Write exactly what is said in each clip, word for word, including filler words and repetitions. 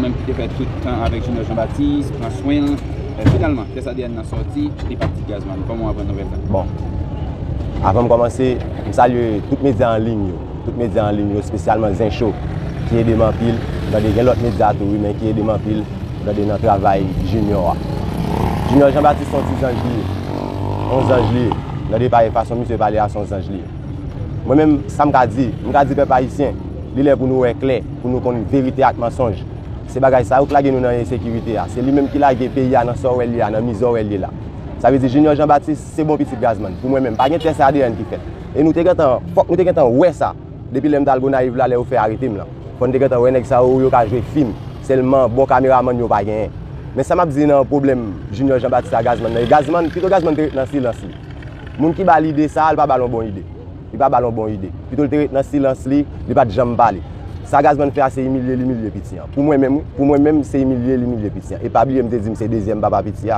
Ki te fè tout tan avèk Junior Jean Baptiste, pran swen l. Eh, finalman, tès A D N nan sòti, li pa t di Gazman. Kòman w aprann nouvèl sa? Bon, avan m kòmanse, m salye tout medya an liy yo. Tout medya an liy yo, espesyalman Zen Show, ki ede m anpil. M tande gen lòt medya tou, wi, men ki ede m anpil. M tande nan travay Junior a. Junior Jean Baptiste se yon ti zanj li ye. Yon zanj li ye. M tande pa e fason misye pale a, se yon zanj li ye. Mwen menm, sa m ka di, m ka di pèp ayisyen, li lè pou nou wè klè, pou nou konn verite ak mansonj. Se bagay sa yo k lage nou nan ensekirite a. Se li menm ki lage peyi a nan sa w wè l ye a, nan mizè w wè l ye la. Sa vle di Junior Jean Baptiste se bon pitit Gazman. Pou mwen menm, pa gen tès A D N ki fèt. E nou te gentan, fòk nou te gentan wè sa. Depi lè m t al Gonayiv la, lè yo fè arete m lan. Fò n te gentan wè nèg sa yo, yo ka jwe fim. Sèlman bon kameramann yo pa genyen. Men sa m ap di nan pwoblèm Junior Jean Baptiste a Gazman nan. E Gazman, pito Gazman te ret nan silans li. Moun ki ba l ide sa a, li pa ba l yon bon ide. Li pa ba l yon bon ide. Pito l te ret nan silans li, li pa t janm pale. Sa Gazman fè a se imilye l imilye piti an. Pou mwen menm, wi. Pou mwen menm, se imilye l imilye piti an. E pa bliye m te di m se dezyèm papa piti a.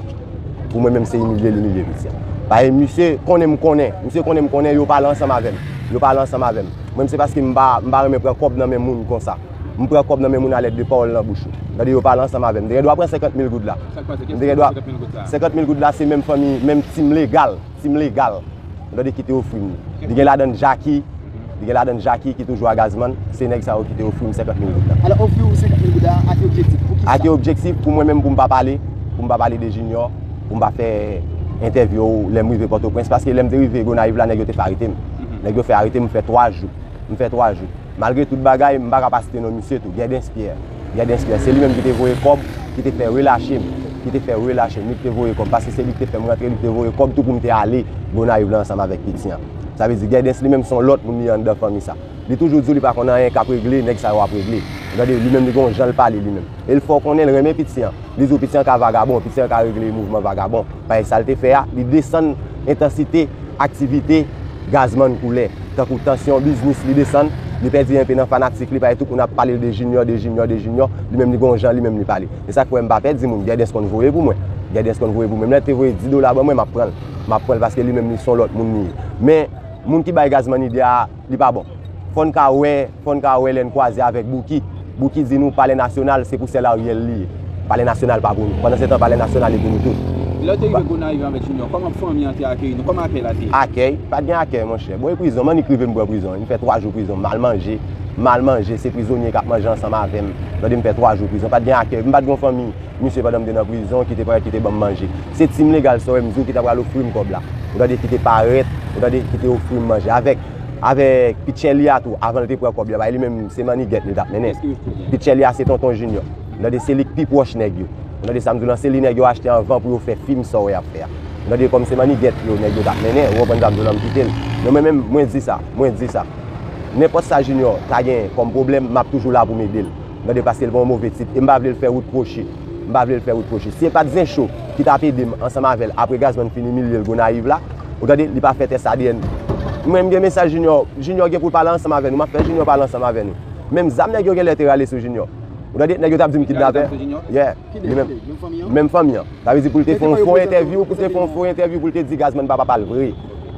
Pou mwen menm, se imilye l imilye piti an. Paske misye konnen m konnen. Misye konnen m konnen yo pale ansanm avè m. Yo pale ansanm avè m. Mwen, se paske m pa, m pa renmen pran kòb nan men moun konsa. M pran kòb nan men moun a lèt de pawòl nan bouch ou. Tande yo pale ansanm avè m. M te gen dwa pran senkant mil goud la. M te gen dwa. Senkant mil goud la, se menm fanmi, menm team legal. Team legal. Tande ki te ofri m li. Li gen ladan Jackie. Li gen ladan Jackie ki toujou a Gazman. Se nèg sa yo ki te ofri m senkant mil goud la. Alò, ofri w senkant mil goud la, a ki objektif? Pou ki sa? A ki objektif? Pou mwen menm, pou m pa pale. Pou m pa pale de Junior. Pou m pa fè entèvyou lè m rive Pòtoprens. Paske lè m te rive Gonayiv la, nèg yo te fè arete m. Nèg yo fè arete m, m fè twa jou. M fè twa jou. Malgre tout bagay, m pa ka pa site non misye tou. Gèdens Pyè. Gèdens Pyè. Se li menm ki te voye kòb, ki te fè relache m. Ki te fè relache m. Li ki te voye kòb. Paske se li ki te fè m rantre, li ki te voye kòb tou pou m te ale Gonayiv la ansanm avèk piti an. Sa vle di Gèdens li menm se yon lòt moun li ye anndan fanmi sa. Li toujou di w li pa konn anyen k ap regle, nèg sa yo ap regle. Ou tande, li menm li gen yon jan l pale li menm. E l fè w konnen l renmen piti an. Li di w piti an ka vagabon, piti an ka regle mouvman vagabon. Paske sa l te fè a, li desann entansite aktivite Gazman Koulè. Tankou tansyon biznis li desann, li pèdi enpe nan fanatik li, paske tout moun ap pale l de Junior, de Junior, de Junior, li menm li gen yon jan li menm li pale. Se sa k fè m pa pè di moun, Gèdens konn voye pou mwen. Gèdens konn voye pou mwen. Menm lè l te voye dis dola ban mwen, m ap pran l. M ap pran l paske li menm li se yon lòt moun li ye. Men, moun ki bay Gazman ide a, li pa bon. Fò n ka wè, fò n ka wè lè n kwaze avèk Bouki. Bouki di nou Palè Nasyonal se pou sèl Ariel li ye. Palè Nasyonal pa pou nou. Pandansetan, Palè Nasyonal li pou nou tout. Lè w te rive Gonayiv avèk Junior, kòman fanmi an te akeyi nou? Kòman akèy la te ye? Akèy? Pa t gen akèy, monchè. Bon, e prizon, m annik rive m pran prizon. M fè twa jou prizon, m al manje. M al manje, se prizonye k ap manje ansanm avè m. Tande m fè twa jou prizon. Pa t gen akèy. M pa t gen yon fanmi. Misye pandan m te nan prizon, ki te parèt, ki te ban m manje. Se team legal sa w wè m di w ki ta pral ofri m kòb la. Ou tande ki te parèt, ou tande ki te ofri m manje. Avèk, avèk pitchè li a tou, avan l te pran kòb li a, bay li menm se mannigèt li t ap mennen. Pitchè li a se tonton Junior. Ou tande se li k pi pwòch nèg yo. Ou tande sa m di w lan, se li nèg yo achte anvan pou yo fè fim sa w wè y ap fè a. Ou tande kòm se mannigèt yo nèg yo t ap mennen, ou konprann sa m di w lan m kite l. Men mwen menm, mwen di sa, mwen di sa. Nenpòt sa Junior ta gen kòm pwoblèm, m ap toujou la pou m ede l. Tande paske l pa yon move tip e m pa vle l fè wout kwochi. M pa vle l fè wout kwochi. Si e pa t Zencho ki t ap ede m ansanm avè l apre Gazman fin imilye l Gonayiv la, ou tande, li pa fè tès A D N. Mwen m gen mesaj Junior, Junior gen pou l pale ansanm avè nou, m ap fè Junior pale ansanm avè nou. Menm zam nèg yo genlè te rale sou Junior. Ou tande, nèg yo t ap di m kidnapè. Yeah. Li menm, menm fanmi an. Sa vle di pou l te fè yon fo entèvyou, pou l te fè yon fo entèvyou pou l te di Gazman papa pa l vre.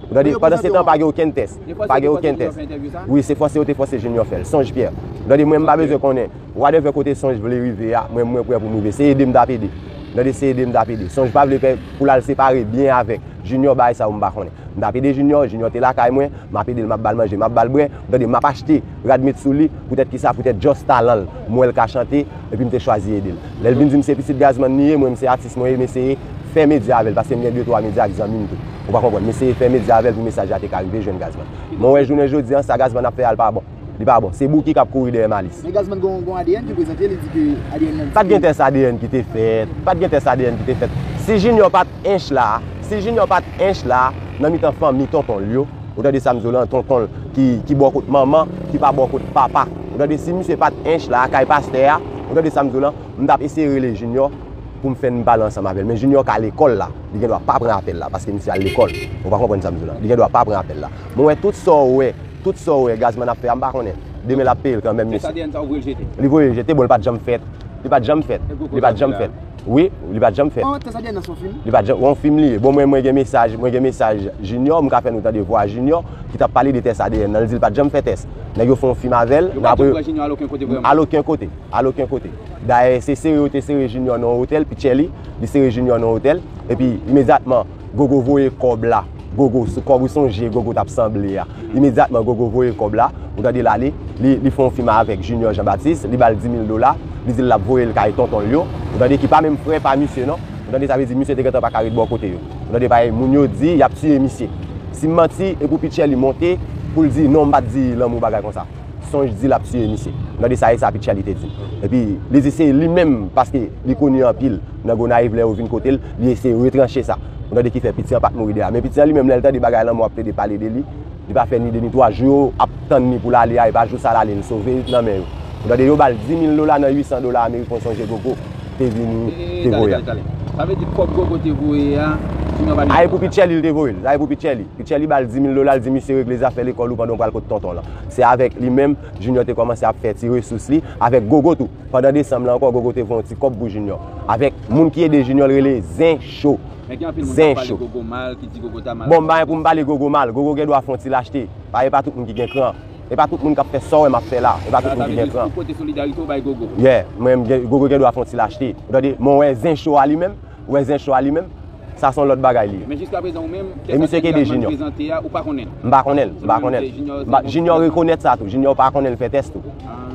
Ou tande, pandansetan pa gen okenn tès. Pa gen okenn tès. Wi, se fòse yo te fòse Junior fè l. Sonj Pyè. Ou tande, mwen m pa bezwen konnen. Whatever kote Sonj vle rive a, mwen, mwen prè pou m rive. Se ede m t ap ede. Ou tande, se ede m t ap ede. Sonj pa vle fè pou l al separe byen avèk Junior, bagay sa yo m pa konnen. M t ap ede Junior, Junior te lakay mwen, m ap ede l, m ap ba l manje, m ap ba l bwè. Ou tande, m ap achte rad met sou li, poutèt kisa, poutèt just talan l. M wè l ka chante, epi m te chwazi ede l. Lè l vin di m se pitit Gazman li ye, mwen m se atis mwen ye, m eseye fè medya avè l, paske m gen de twa medya ak zanmi m tou. Ou pa konprann, m eseye fè medya avè l pou mesaj la te ka rive jwenn Gazman. Men w wè jounen jodi an, sa Gazman ap fè a, l pa bon. Li pa bon. Se Bouki k ap kouri dèyè Malis. Men Gazman gen yon, gen yon A D N ki prezante, li di ke A D N nan di ke. Pa t gen tès A D N ki te fèt. Pa t gen tès A D N ki te fèt. Si Junior pa t ench la, si Junior pa t ench la, nan mitan fanmi tonton l yo, ou tande sa m di w lan, tonton l ki, ki bò kot manman, ki pa bò kot papa. Ou tande si misye pa t ench la, kay pastè a, ou tande sa m di w lan, m t ap eseye rele Junior pou m fè n pale ansanm avè l. Men Junior ka lekòl la, li gen dwa pa pran apèl la, paske misye al lekòl. Ou pa konprann sa m di w lan. Li gen dwa pa pran apèl la. Men w wè tout sa w wè, tout sa w wè Gazman ap fè a, m pa konnen. Demen l ap peye l kanmenm, mesye. Tès A D N sa w voye l jete? Li voye l jete, bon, li pa t janm fèt. Li pa t janm fèt. Li pa t janm fèt. Wi, li pa t janm fèt. An, tès A D N nan se yon fim? Li pa t janm, yon fim li ye. Bon, mwen, mwen gen mesaj, mwen gen mesaj Junior, m ka fè nou tande vwa Junior, ki t ap pale de tès A D N nan. Li di l pa t janm fè tès. Nèg yo fè yon fim avè l, men apre, al okenn kote vrèman. Al okenn kote, al okenn kote. Dayè, se sere yo te sere Junior nan yon otèl, Pitcheli, li sere Junior nan yon otèl, epi imedyatman, Gogo voye kòb la. Gogo, sou kòb ou sonje Gogo t ap sanble a. Imedyatman, Gogo voye kòb la, ou tande l ale, li, li fè yon fim avèk Junior Jean Baptiste, li ba l di mil dola, li di l l ap voye l kay tonton l yo, ou tande, ki pa menm frè pa misye non, ou tande, sa vle di misye te gentan pa ka ret bò kote yo. Ou tande, paske moun yo di y ap tiye misye. Si m manti, e pou Pitcheli monte, pou l di non, m pa t di lanmou bagay konsa. Sonj di l ap tiye misye. Ou tande, sa e sa Pitcheli te di m. Epi, li di se li menm, paske li koni anpil nan Gonayiv, lè yo vin kote l, li eseye retranche sa. Ou tande, ki fè piti an pa t mouri dèyè. Men piti an li menm, lè l tande bagay lanmò ap plede pale de li, li pa fè ni de ni twa jou, yo ap tann li pou l ale a, e pa jou sa l ale, l sove nan men yo. Ou tande, yo ba l di mil dola nan uit san dola ameriken, sonje Gogo te vini, te voye a. Sa vle di kòb Gogo te voye a, Junior pa gen. A, e pou Pitcheli l te voye l. Sa e pou Pitcheli. Pitcheli ba l di mil dola, l di misye regle zafè lekòl ou pandan w pral kot tonton lan. Se avèk li menm, Junior te kòmanse ap fè ti resous li, avèk Gogo tou. Pandan desanm lan ankò, Gogo te voye yon ti kòb pou Junior. Avèk moun ki ede Junior, l rele Zen Cho. Men gen anpil moun k ap pale Gogo mal, ki di Gogo ta mal. Bon, m pa gen pou m pale Gogo mal. Gogo gen dwa fè yon ti lachte. Pa, e pa tout moun ki gen kran. E pa tout moun k ap fè sa w wè m ap fè la. E pa tout moun ki gen kran. Ou pote solidarite w bay Gogo. Yeah, mwen, m gen, Gogo gen dwa fè yon ti lachte. Ou tande, men w wè Zen Cho a li menm, ou wè Zen Cho a li menm, sa se yon lòt bagay li ye. Men jiskaprezan ou menm, e misye ki ede Junior. Prezante a, ou pa konnen l? M pa konnen l, m pa konnen l. Junior rekonèt sa tou. Junior pa konnen l fè tès tou.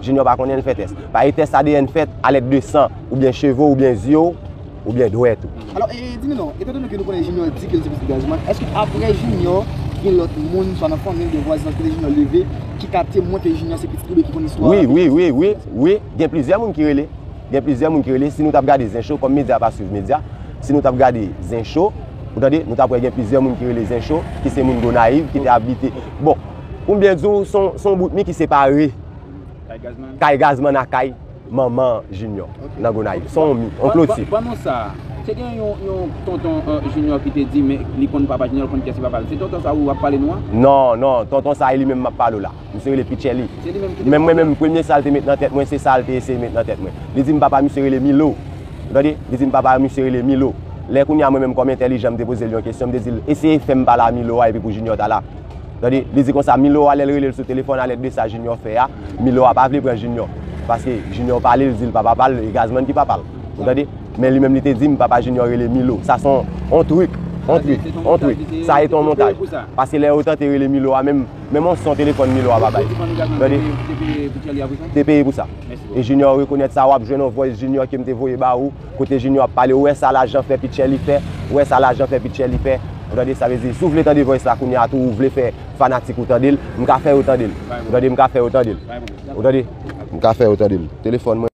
Junior pa konnen l fè tès. Paske tès A D N fèt a lèd de san, oubyen cheve w, oubyen zye w, oubyen dwèt ou. Alò, e, di nou non, etandone ke nou konnen Junior di ke l se pitit Gazman, èske apre Junior, gen lòt moun, swa nan fanmi l, gen vwazinaj kote Junior leve, ki ka temwen ke Junior se pitit li, oubyen ki konn istwa a? Wi, wi, wi, wi, wi. Gen plizyè moun ki rele. Gen plizyè moun ki rele. Si nou t ap gade Zen Cho, kòm medya pa swiv medya, si nou t ap gade Zen Cho, ou tande, nou t ap wè gen plizyè moun ki rele Zen Cho, ki se moun Gonayiv, ki te abite. Bon, pou m byen di w, se yon, se yon bout mi ki separe Kay Gazman ak kay manman Junior nan Gonayiv. Se yon mi, yon kloti. Ban nou sa. Te gen yon, yon tonton, euh, Junior ki te di, men li konn papa Junior, li konn kiyès ki papa l. Se tonton sa ou ap pale nou an? Non, non, tonton sa e li menm m ap pale w la. Misye rele Pitcheli. Men mwen menm, premye sa l te met nan tèt mwen, se sa l te eseye met nan tèt mwen. Li di m papa misye rele Milo. Ou tande? Li di m papa misye rele Milo. Lè kounye a mwen menm kòm entèlijan, m te poze l yon kesyon, m te di l, eseye fè m pale a Milo a epi pou Junior ta la. Tande, li di konsa, Milo a, lè l rele l sou telefòn, a lèd de sa Junior fè a, Milo a pa vle pran Junior. Paske Junior pale, l di l pa papa l, e Gazman ki papa l. Ou tande? Men li menm li te di m, papa Junior rele Milo. Sa se yon, yon trik, yon trik, yon trik. Sa se yon montaj. Paske lè yo tante rele Milo a, menm, menm yon son telefòn Milo a pa bay. Tande? Te peye pou sa. E Junior rekonèt sa, w ap jwenn yon voice Junior ke m te voye ba ou, kote Junior ap pale, ou wè sa lajan fè Pitcheli fè, ou wè sa lajan fè Pitcheli fè. Ou tande, sa vle di, si w vle tande voice la kounye a tou, ou vle fè fanatik ou tande l, m ka fè yo tande l. Ou tande, m ka fè yo tande l. Ou tande, m ka fè yo tande l. Telefòn mwen.